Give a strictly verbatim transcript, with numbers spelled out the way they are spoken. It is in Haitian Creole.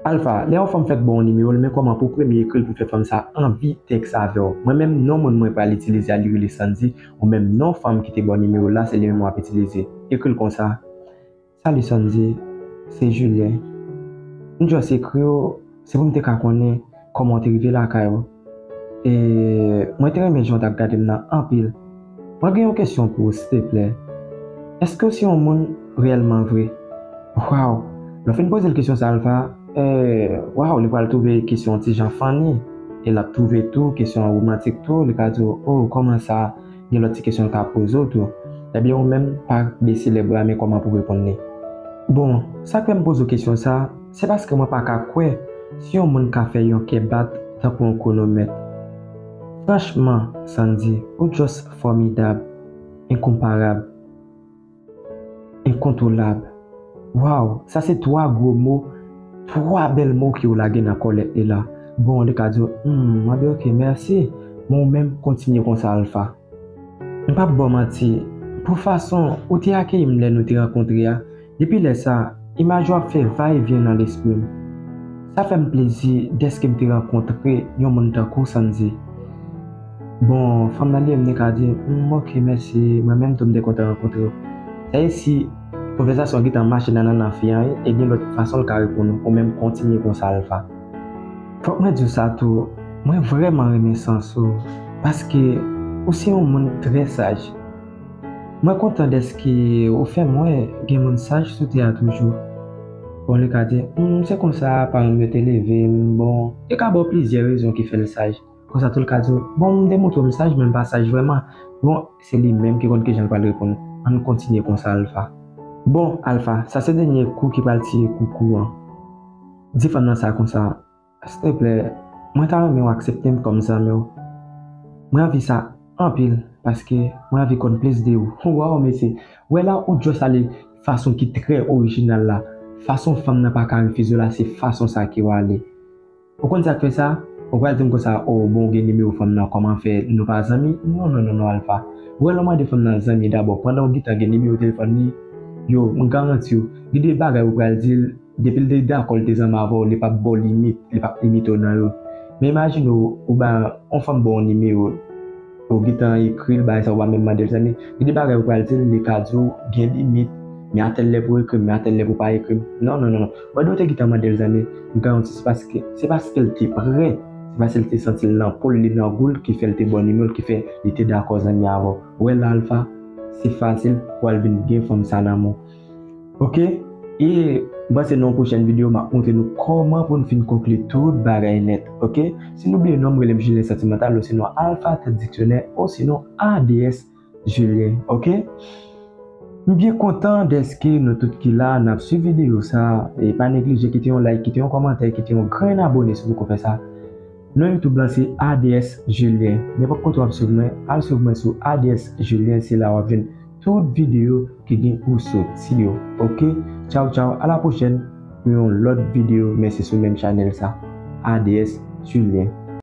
Alpha, lè yon fanm fèk ba w nimewo l, men kòman pou w premye ekri l pou fè fanm sa anvi tèks avè w. Mwen menm, non moun mwen pral itilize a, li rele Sandy, ou menm non fanm ki te ba w nimewo l la, se li menm w ap itilize. Ekri l konsa. Salut Sandy, se Julien. M just ekri w, se pou m te ka konnen kòman w te rive lakay ou. E mwen te renmen jan w t ap gade m nan anpil. Mwen gen yon kesyon pou ou, silteplè. Èske w se yon moun reyèlman vre? Waw! Lè w fin poze l kesyon sa, Alpha, eh, waw, li pral twouve kesyon an ti jan funny. E l ap twouve tou kesyon an romantik tou. Li ka di w, oh, kòman sa? Gen lòt ti kesyon l ka poze w tou. Ebyen, ou menm, pa bese lèbra, men kòman pou w reponn li. Bon, sa k fè m poze w kesyon sa, se paske mwen pa ka kwè si yon moun ka fè yon kè bat tankou yon kwonomèt. Franchman, Sandy, ou just fòmidab, enkonparab, enkontwolab. Waw, sa se twa gwo mo, twa bèl mo ke w lage nan kò lèt li la. Bon, li ka di w, hmm, mwen di, ok, mèsi. Men ou menm, kontinye konsa, Alpha. M p ap ba w manti, pou fason ou te akeyi m lè nou te rankontre a, depi lè sa, imaj ou ap fè vayevyen nan lespri m. Sa fè m plezi dèske m te rankontre yon moun tankou Sandy. Bon, fanm nan li menm li ka di, hmm, ok, mèsi, mwen menm tou m te kontan rankontre w. Sa ye si konvèsasyon an gentan mache nan nannan fi an, e gen lòt fason l ka reponn ou, ou menm kontinye konsa, Alpha. Fòk mwen di w sa tou, mwen vrèman renmen sans ou, paske ou se yon moun trè saj. Mwen kontan dèske ou fè m wè gen moun saj sou tè a toujou. Bon, li ka di, hmm, se konsa paran m yo te leve m, bon, yo ka ba w plizyè rezon ki fè l saj. Konsa tou l ka di w, bon, m te montre w m saj, men m pa saj vrèman. Bon, se li menm ki konn kijan l pral reponn. Ann kontinye konsa, Alpha. Bon, Alpha, sa se dènye kou ki pral tiye koukou an. Di fanm nan sa konsa, silteplè, mwen ta renmen w aksepte m kòm zanmi w. Mwen anvi sa anpil, paske mwen anvi konn plis de ou. Waw, mesye, wè la ou just ale fason ki trè orijinal la. Fason fanm nan pa ka refize w la, se fason sa ke w ale. Ou konn sa k fè sa? Ou pral di m konsa, oh, bon, ou gen nimewo fanm nan, kòman fè nou pa zanmi? Non, non, non, non, Alpha. Ou wè lè w mande fanm nan zanmi dabò, pandan w gentan gen nimewo telefòn li, yo, m garanti w, gen de bagay ou pral di l, depi l te dakò l te zanmi avè w, li p ap ba w limit, li p ap limite w nan yo. Men imajine w, ou ba yon fanm ba w nimewo, ou gentan ekri l, bagay sa ou pa menm mande l zanmi. Gen de bagay ou pral di l, li ka di w gen limit, men a tèl lè pou w ekri m, men a tèl lè pou w pa ekri m. Non, non, non, non. Wè, lè w te gentan mande l zanmi, m garanti se paske, se paske l te prè, se paske l te santi l nan po l, li nan gou l, ki fè l te ba w nimewo l, ki fè li te dakò zanmi avè w. Wè la, Alpha, se fasil pou w al vin gen fanm sa nan men w. Ok? E m panse nan yon pwochèn videyo, m ap montre nou kòman pou n fin konkli tout bagay nèt. Ok? Si nou bliye non m, rele m Julien Sentimental, osinon Alpha Tèt Diksyonè, osinon A D S Julien. Ok? M byen kontan dèske nou tout ki la, n ap swiv videyo sa. E pa neglije kite yon like, kite yon kòmantè, kite yon grenn abone si w poko fè sa. Non YouTube lan se A D S Julien. Nenpòt kote w ap swiv mwen, al swiv mwen sou A D S Julien, se la w ap jwenn tout videyo ki gen pou soti yo. Ok? Tchaw, tchaw, a la pwochèn pou yon lòt videyo, men se sou menm chanèl sa. A D S Julien.